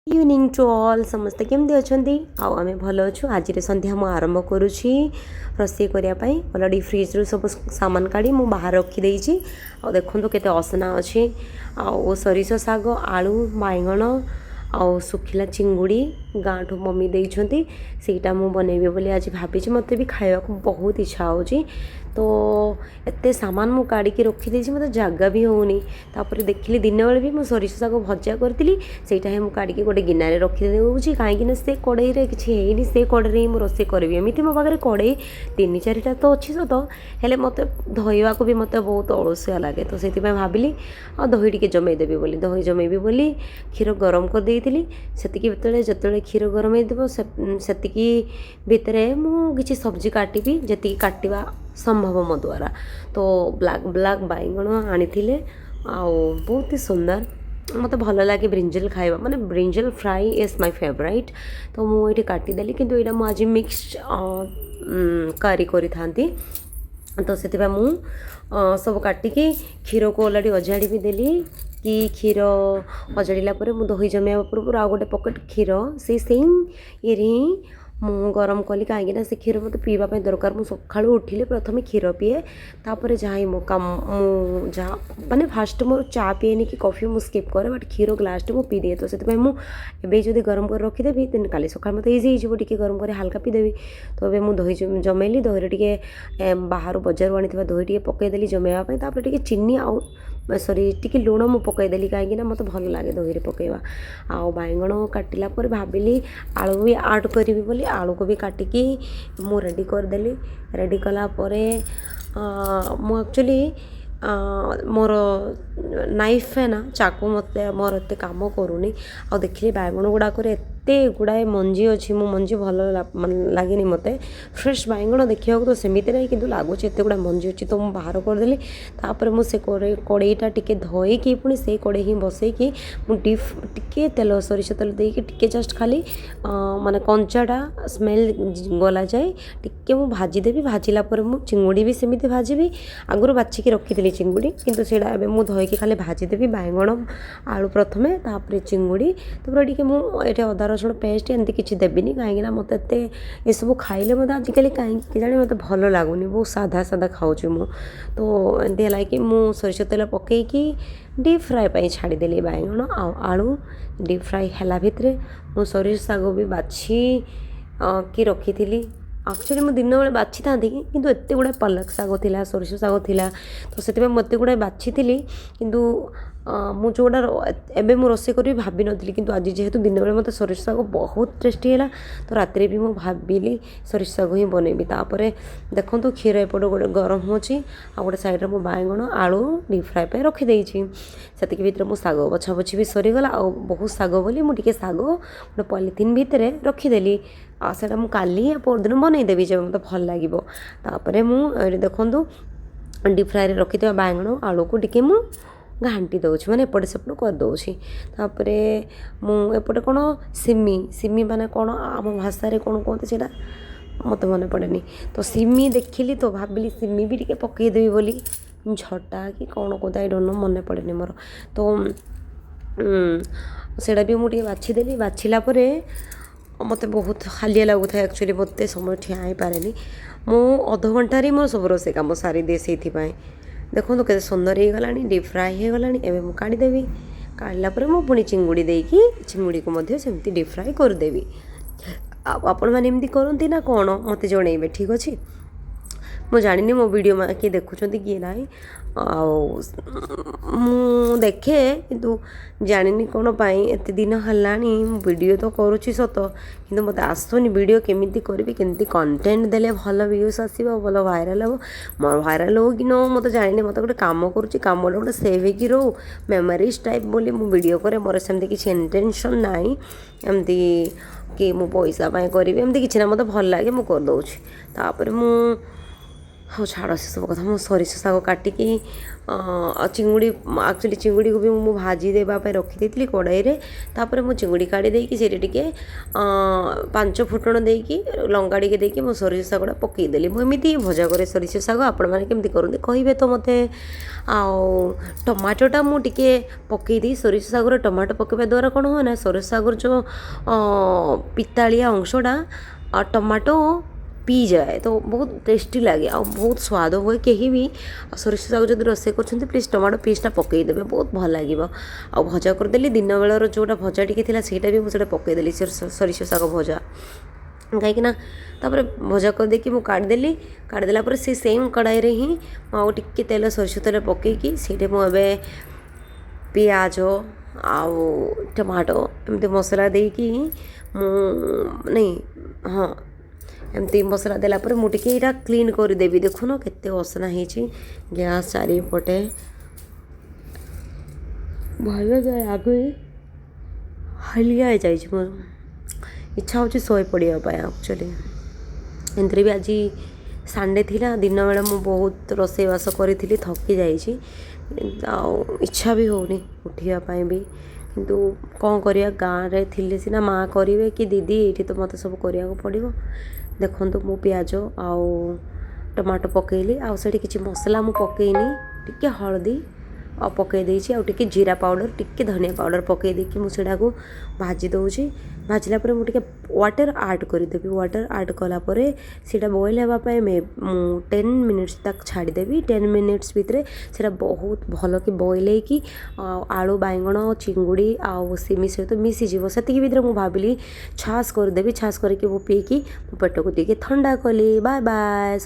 Evening two all. ସମସ୍ତେ କେମିତି ଅଛନ୍ତି? ଆଉ ଆମେ ଭଲ ଅଛୁ। ଆଜିର ସନ୍ଧ୍ୟା ମୁଁ ଆରମ୍ଭ କରୁଛି ରୋଷେଇ କରିବା ପାଇଁ। ଅଲରେଡ଼ି ଫ୍ରିଜ୍ରୁ ସବୁ ସାମାନ କାଢ଼ି ମୁଁ ବାହାରେ ରଖିଦେଇଛି। ଆଉ ଦେଖନ୍ତୁ କେତେ ଅସନା ଅଛି। ଆଉ ସୋରିଷ ଶାଗ, ଆଳୁ, ବାଇଗଣ ଆଉ ଶୁଖିଲା ଚିଙ୍ଗୁଡ଼ି ଗାଁଠୁ ମମି ଦେଇଛନ୍ତି, ସେଇଟା ମୁଁ ବନେଇବି ବୋଲି ଆଜି ଭାବିଛି। ମୋତେ ବି ଖାଇବାକୁ ବହୁତ ଇଚ୍ଛା ହେଉଛି। ତ ଏତେ ସାମାନ ମୁଁ କାଢ଼ିକି ରଖିଦେଇଛି, ମୋତେ ଜାଗା ବି ହେଉନି। ତାପରେ ଦେଖିଲି ଦିନବେଳେ ବି ମୁଁ ସୋରିଷ ଶାଗ ଭଜା କରିଥିଲି, ସେଇଟା ହିଁ ମୁଁ କାଢ଼ିକି ଗୋଟେ ଗିନାରେ ରଖିଦେଉଛି, କାହିଁକିନା ସେ କଡ଼େଇରେ କିଛି ହେଇନି। ସେ କଡ଼େଇରେ ହିଁ ମୁଁ ରୋଷେଇ କରିବି। ଏମିତି ମୋ ପାଖରେ କଡ଼େଇ ତିନି ଚାରିଟା ତ ଅଛି ସତ, ହେଲେ ମୋତେ ଧୋଇବାକୁ ବି ମୋତେ ବହୁତ ଅଳସୁଆ ଲାଗେ। ତ ସେଥିପାଇଁ ଭାବିଲି ଆଉ ଦହି ଟିକେ ଜମେଇଦେବି ବୋଲି। ଦହି ଜମେଇବି ବୋଲି କ୍ଷୀର ଗରମ କରିଦେଇଥିଲି। ସେତିକି ଭିତରେ ଯେତେବେଳେ କ୍ଷୀର ଗରମ ହେଇଥିବ, ସେତିକି ଭିତରେ ମୁଁ କିଛି ସବଜି କାଟିବି, ଯେତିକି କାଟିବା ସମ୍ଭବ ମୋ ଦ୍ୱାରା। ତ ବ୍ଲାକ୍ ବ୍ଲାକ୍ ବାଇଗଣ ଆଣିଥିଲେ ଆଉ ବହୁତ ହି ସୁନ୍ଦର। ମୋତେ ଭଲ ଲାଗେ ବ୍ରିଞ୍ଜଲ ଖାଇବା, ମାନେ brinjal fry is my favourite। ତ ମୁଁ ଏଇଠି କାଟିଦେଲି, କିନ୍ତୁ ଏଇଟା ମୁଁ ଆଜି ମିକ୍ସ କରି କରିଥାନ୍ତି। ତ ସେଥିପାଇଁ ମୁଁ ସବୁ କାଟିକି କ୍ଷୀରକୁ ଅଲରେଡ଼ି ଅଜାଡ଼ି ବି ଦେଲି କି କ୍ଷୀର ଅଜାଡ଼ିଲା ପରେ ମୁଁ ଦହି ଜମେଇବା ପୂର୍ବରୁ ଆଉ ଗୋଟେ ପକେଟ୍ କ୍ଷୀର ସେଇ ସେମ୍ ଇଏରେ ହିଁ ମୁଁ ଗରମ କଲି, କାହିଁକିନା ସେ କ୍ଷୀର ମୋତେ ପିଇବା ପାଇଁ ଦରକାର। ମୁଁ ସକାଳୁ ଉଠିଲେ ପ୍ରଥମେ କ୍ଷୀର ପିଏ, ତାପରେ ଯାହା ହିଁ ମୋ କାମ ମୁଁ ଯାହା, ମାନେ ଫାଷ୍ଟ ମୋର ଚା ପିଏନି କି କଫି ମୁଁ ସ୍କିପ୍ କରେ, ବଟ୍ କ୍ଷୀର ଗ୍ଲାସ୍ଟେ ମୁଁ ପିଇଦିଏ। ତ ସେଥିପାଇଁ ମୁଁ ଏବେ ଯଦି ଗରମ କରି ରଖିଦେବି, ଦେନ୍ କାଲି ସକାଳେ ମୋତେ ଇଜି ହେଇଯିବ, ଟିକେ ଗରମ କରି ହାଲକା ପିଇଦେବି। ତ ଏବେ ମୁଁ ଦହି ଜମେଇଲି। ଦହିରେ ଟିକେ ବାହାରୁ ବଜାରରୁ ଆଣିଥିବା ଦହି ଟିକେ ପକାଇଦେଲି ଜମେଇବା ପାଇଁ। ତାପରେ ଟିକେ ଚିନି ଆଉ ସରି, ଟିକେ ଲୁଣ ମୁଁ ପକାଇଦେଲି, କାହିଁକିନା ମୋତେ ଭଲ ଲାଗେ ଦହିରେ ପକାଇବା। ଆଉ ବାଇଗଣ କାଟିଲା ପରେ ଭାବିଲି ଆଳୁ ବି ଆଡ଼୍ କରିବି ବୋଲି। ଆଳୁକୁ ବି କାଟିକି ମୁଁ ରେଡ଼ି କରିଦେଲି। ରେଡ଼ି କଲା ପରେ ମୁଁ ଆକ୍ଚୁଆଲି ମୋର ନାଇଫ୍ ନା ଚାକୁ ମୋତେ ମୋର ଏତେ କାମ କରୁନି। ଆଉ ଦେଖିଲି ବାଇଗଣ ଗୁଡ଼ାକରେ ଏତେ ଗୁଡ଼ାଏ ମଞ୍ଜି ଅଛି। ମୁଁ ମଞ୍ଜି ଭଲ ମାନେ ଲାଗେନି ମୋତେ। ଫ୍ରେଶ୍ ବାଇଗଣ ଦେଖିବାକୁ ତ ସେମିତି ନାହିଁ, କିନ୍ତୁ ଲାଗୁଛି ଏତେ ଗୁଡ଼ାଏ ମଞ୍ଜି ଅଛି। ତ ମୁଁ ବାହାର କରିଦେଲି। ତାପରେ ମୁଁ ସେ କଡ଼େଇଟା ଟିକେ ଧୋଇକି ପୁଣି ସେଇ କଡ଼େଇ ହିଁ ବସେଇକି ମୁଁ ଡିପ୍ ଟିକେ ତେଲ, ସୋରିଷ ତେଲ ଦେଇକି ଟିକେ ଜଷ୍ଟ ଖାଲି ମାନେ କଞ୍ଚାଟା ସ୍ମେଲ୍ ଗଲା ଯାଏ ଟିକେ ମୁଁ ଭାଜିଦେବି। ଭାଜିଲା ପରେ ମୁଁ ଚିଙ୍ଗୁଡ଼ି ବି ସେମିତି ଭାଜିବି। ଆଗରୁ ବାଛିକି ରଖିଥିଲି ଚିଙ୍ଗୁଡ଼ି, କିନ୍ତୁ ସେଇଟା ଏବେ ମୁଁ ଧୋଇକି ଖାଲି ଭାଜିଦେବି। ବାଇଗଣ, ଆଳୁ ପ୍ରଥମେ, ତାପରେ ଚିଙ୍ଗୁଡ଼ି। ତାପରେ ଟିକେ ମୁଁ ଏଠି ଅଦା ରସୁଣ ପେଷ୍ଟ ଏମିତି କିଛି ଦେବିନି, କାହିଁକିନା ମୋତେ ଏତେ ଏସବୁ ଖାଇଲେ ମୋତେ ଆଜିକାଲି କାହିଁକି କେଜାଣି ମୋତେ ଭଲ ଲାଗୁନି। ବହୁତ ସାଧା ସାଧା ଖାଉଛି ମୁଁ। ତ ଏମିତି ହେଲା କି ମୁଁ ସୋରିଷ ତେଲ ପକାଇକି ଡିପ୍ ଫ୍ରାଏ ପାଇଁ ଛାଡ଼ିଦେଲି ବାଇଗଣ ଆଉ ଆଳୁ। ଡିପ୍ ଫ୍ରାଏ ହେଲା ଭିତରେ ମୁଁ ସୋରିଷ ଶାଗ ବି ବାଛି କି ରଖିଥିଲି। ଆକ୍ଚୁଆଲି ମୁଁ ଦିନବେଳେ ବାଛିଥାନ୍ତି, କିନ୍ତୁ ଏତେ ଗୁଡ଼ାଏ ପାଲକ ଶାଗ ଥିଲା, ସୋରିଷ ଶାଗ ଥିଲା, ତ ସେଥିପାଇଁ ମୁଁ ଏତେ ଗୁଡ଼ାଏ ବାଛିଥିଲି। କିନ୍ତୁ ମୁଁ ଯେଉଁଟା ଏବେ ମୁଁ ରୋଷେଇ କରିବି ଭାବିନଥିଲି, କିନ୍ତୁ ଆଜି ଯେହେତୁ ଦିନବେଳେ ମୋତେ ସୋରିଷ ଶାଗ ବହୁତ ଟେଷ୍ଟି ହେଲା, ତ ରାତିରେ ବି ମୁଁ ଭାବିଲି ସୋରିଷ ଶାଗ ହିଁ ବନେଇବି। ତାପରେ ଦେଖନ୍ତୁ, କ୍ଷୀର ଏପଟେ ଗୋଟେ ଗରମ ହେଉଛି ଆଉ ଗୋଟେ ସାଇଡ଼୍ରେ ମୁଁ ବାଇଗଣ ଆଳୁ ଡିପ୍ ଫ୍ରାଏ ପାଇଁ ରଖିଦେଇଛି। ସେତିକି ଭିତରେ ମୁଁ ଶାଗ ବଛା ବଛି ବି ସରିଗଲା। ଆଉ ବହୁତ ଶାଗ ବୋଲି ମୁଁ ଟିକେ ଶାଗ ଗୋଟେ ପଲିଥିନ୍ ଭିତରେ ରଖିଦେଲି, ଆଉ ସେଇଟା ମୁଁ କାଲି ପରଦିନ ବନେଇଦେବି ଯେବେ ମୋତେ ଭଲ ଲାଗିବ। ତାପରେ ମୁଁ ଏଇଠି ଦେଖନ୍ତୁ, ଡିପ୍ ଫ୍ରାଏରେ ରଖିଥିବା ବାଇଗଣ ଆଳୁକୁ ଟିକେ ମୁଁ ଘାଣ୍ଟି ଦେଉଛି, ମାନେ ଏପଟେ ସେପଟ କରିଦେଉଛି। ତାପରେ ମୁଁ ଏପଟେ କ'ଣ ସିମି, ସିମି ମାନେ କ'ଣ, ଆମ ଭାଷାରେ କ'ଣ କୁହନ୍ତି ସେଇଟା ମୋତେ ମନେ ପଡ଼େନି। ତ ସିମି ଦେଖିଲି ତ ଭାବିଲି ସିମି ବି ଟିକେ ପକାଇଦେବି ବୋଲି। ଝଟା କି କ'ଣ କୁହନ୍ତି, I don't know, ମନେ ପଡ଼େନି ମୋର। ତ ସେଇଟା ବି ମୁଁ ଟିକେ ବାଛିଦେଲି। ବାଛିଲା ପରେ ମୋତେ ବହୁତ ହାଲିଆ ଲାଗୁଥାଏ। ଆକ୍ଚୁଆଲି ମୋତେ ସମୟ ଠିଆ ହେଇପାରେନି। ମୁଁ ଅଧଘଣ୍ଟାରେ ମୋର ସବୁ ରୋଷେଇ କାମ ସାରିଦିଏ। ସେଇଥିପାଇଁ ଦେଖନ୍ତୁ କେତେ ସୁନ୍ଦର ହେଇଗଲାଣି, ଡିପ୍ ଫ୍ରାଏ ହେଇଗଲାଣି। ଏବେ ମୁଁ କାଢ଼ିଦେବି। କାଢ଼ିଲା ପରେ ମୁଁ ପୁଣି ଚିଙ୍ଗୁଡ଼ି ଦେଇକି ଚିଙ୍ଗୁଡ଼ିକୁ ମଧ୍ୟ ସେମିତି ଡିପ୍ ଫ୍ରାଏ କରିଦେବି। ଆଉ ଆପଣମାନେ ଏମିତି କରନ୍ତି ନା କ'ଣ, ମୋତେ ଜଣେଇବେ, ଠିକ୍ ଅଛି? ମୁଁ ଜାଣିନି ମୋ ଭିଡ଼ିଓ କିଏ ଦେଖୁଛନ୍ତି କିଏ ନାହିଁ। ଆଉ ମୁଁ ଦେଖେ, କିନ୍ତୁ ଜାଣିନି କ'ଣ ପାଇଁ ଏତେ ଦିନ ହେଲାଣି ମୁଁ ଭିଡ଼ିଓ ତ କରୁଛି ସତ, କିନ୍ତୁ ମୋତେ ଆସୁନି ଭିଡ଼ିଓ କେମିତି କରିବି, କେମିତି କଣ୍ଟେଣ୍ଟ ଦେଲେ ଭଲ ଭ୍ୟୁଜ୍ ଆସିବ, ଭଲ ଭାଇରାଲ୍ ହେବ। ମୋର ଭାଇରାଲ୍ ହଉ କି ନ ହଉ ମୋତେ ଜାଣିନି। ମୋତେ ଗୋଟେ କାମ କରୁଛି, କାମଟା ଗୋଟେ ସେଭ୍ ହେଇକି ରହୁ, ମେମୋରିଜ୍ ଟାଇପ୍ ବୋଲି ମୁଁ ଭିଡ଼ିଓ କରେ। ମୋର ସେମିତି କିଛି ଇଣ୍ଟେନସନ୍ ନାହିଁ ଏମିତି କି ମୁଁ ପଇସା ପାଇଁ କରିବି, ଏମିତି କିଛି ନାହିଁ। ମୋତେ ଭଲ ଲାଗେ, ମୁଁ କରିଦେଉଛି। ତାପରେ ମୁଁ ହଉ ଛାଡ଼ ସେସବୁ କଥା। ମୁଁ ସୋରିଷ ଶାଗ କାଟିକି, ଚିଙ୍ଗୁଡ଼ି, ଆକ୍ଚୁଆଲି ଚିଙ୍ଗୁଡ଼ିକୁ ବି ମୁଁ ଭାଜି ଦେବା ପାଇଁ ରଖିଦେଇଥିଲି କଡ଼େଇରେ। ତାପରେ ମୁଁ ଚିଙ୍ଗୁଡ଼ି କାଢ଼ି ଦେଇକି ସେଇଠି ଟିକେ ପାଞ୍ଚ ଫୁଟଣ ଦେଇକି, ଲଙ୍କା ଟିକେ ଦେଇକି ମୁଁ ସୋରିଷ ଶାଗଟା ପକାଇଦେଲି। ମୁଁ ଏମିତି ଭଜା କରେ ସୋରିଷ ଶାଗ। ଆପଣମାନେ କେମିତି କରନ୍ତି କହିବେ ତ ମୋତେ। ଆଉ ଟମାଟୋଟା ମୁଁ ଟିକେ ପକାଇ ଦେଇ, ସୋରିଷ ଶାଗରେ ଟମାଟୋ ପକାଇବା ଦ୍ୱାରା କ'ଣ ହୁଏ ନା, ସୋରିଷ ଶାଗର ଯେଉଁ ପିତାଳିଆ ଅଂଶଟା ଟମାଟୋ ପିଇଯାଏ, ତ ବହୁତ ଟେଷ୍ଟି ଲାଗେ ଆଉ ବହୁତ ସ୍ୱାଦ ହୁଏ। କେହି ବି ସୋରିଷ ଶାଗ ଯଦି ରୋଷେଇ କରୁଛନ୍ତି, ପ୍ଲିଜ୍ ଟମାଟୋ ପିସ୍ଟା ପକାଇଦେବେ, ବହୁତ ଭଲ ଲାଗିବ। ଆଉ ଭଜା କରିଦେଲି। ଦିନବେଳର ଯେଉଁଟା ଭଜା ଟିକେ ଥିଲା, ସେଇଟା ବି ମୁଁ ସେଇଟା ପକାଇଦେଲି ସୋରିଷ ଶାଗ ଭଜା, କାହିଁକିନା ତାପରେ ଭଜା କରିଦେଇକି ମୁଁ କାଢ଼ିଦେଲି। କାଢ଼ିଦେଲା ପରେ ସେ ସେମ୍ କଡ଼ାଇରେ ହିଁ ମୁଁ ଆଉ ଟିକେ ତେଲ, ସୋରିଷ ତେଲ ପକାଇକି ସେଇଠି ମୁଁ ଏବେ ପିଆଜ ଆଉ ଟମାଟୋ ଏମିତି ମସଲା ଦେଇକି ମୁଁ, ନାଇଁ, ହଁ, ଏମିତି ମସଲା ଦେଲା ପରେ ମୁଁ ଟିକେ ଏଇଟା କ୍ଲିନ୍ କରିଦେବି। ଦେଖୁନ କେତେ ଅସନା ହେଇଛି ଗ୍ୟାସ୍ ଚାରିପଟେ। ଭଲ ଆଗେ ହାଲିଆ ହେଇଯାଇଛି ମୁଁ, ଇଚ୍ଛା ହେଉଛି ଶୋଇ ପଡ଼ିବା ପାଇଁ। ଆକ୍ଚୁଆଲି ଏମିତିରେ ବି ଆଜି ସଣ୍ଡେ ଥିଲା, ଦିନବେଳେ ମୁଁ ବହୁତ ରୋଷେଇବାସ କରିଥିଲି, ଥକି ଯାଇଛି ଆଉ ଇଚ୍ଛା ବି ହେଉନି ଉଠିବା ପାଇଁ ବି। କିନ୍ତୁ କ'ଣ କରିବା? ଗାଁରେ ଥିଲେ ସିନା ମା' କରିବେ କି ଦିଦି, ଏଇଠି ତ ମୋତେ ସବୁ କରିବାକୁ ପଡ଼ିବ। ଦେଖନ୍ତୁ, ମୁଁ ପିଆଜ ଆଉ ଟମାଟୋ ପକାଇଲି ଆଉ ସେଇଠି କିଛି ମସଲା ମୁଁ ପକାଇନି। ଟିକେ ହଳଦୀ ଆଉ ପକାଇ ଦେଇଛି ଆଉ ଟିକେ ଜିରା ପାଉଡ଼ର, ଟିକେ ଧନିଆ ପାଉଡ଼ର ପକାଇ ଦେଇକି ମୁଁ ସେଇଟାକୁ ଭାଜି ଦେଉଛି। ଭାଜିଲା ପରେ ମୁଁ ଟିକେ ୱାଟର୍ ଆଡ଼୍ କରିଦେବି। ୱାଟର୍ ଆଡ଼୍ କଲା ପରେ ସେଇଟା ବଏଲ୍ ହେବା ପାଇଁ ମୁଁ 10 ମିନିଟ୍ସ ତାକୁ ଛାଡ଼ିଦେବି। 10 ମିନିଟ୍ସ ଭିତରେ ସେଇଟା ବହୁତ ଭଲକି ବଏଲ୍ ହେଇକି ଆଉ ଆଳୁ, ବାଇଗଣ, ଚିଙ୍ଗୁଡ଼ି ଆଉ ସିମି ସହିତ ମିଶିଯିବ। ସେତିକି ଭିତରେ ମୁଁ ଭାବିଲି ଛାସ୍ କରିଦେବି। ଛାସ୍ କରିକି ମୁଁ ପିଇକି ମୋ ପେଟକୁ ଟିକେ ଥଣ୍ଡା କଲି। Bye bye.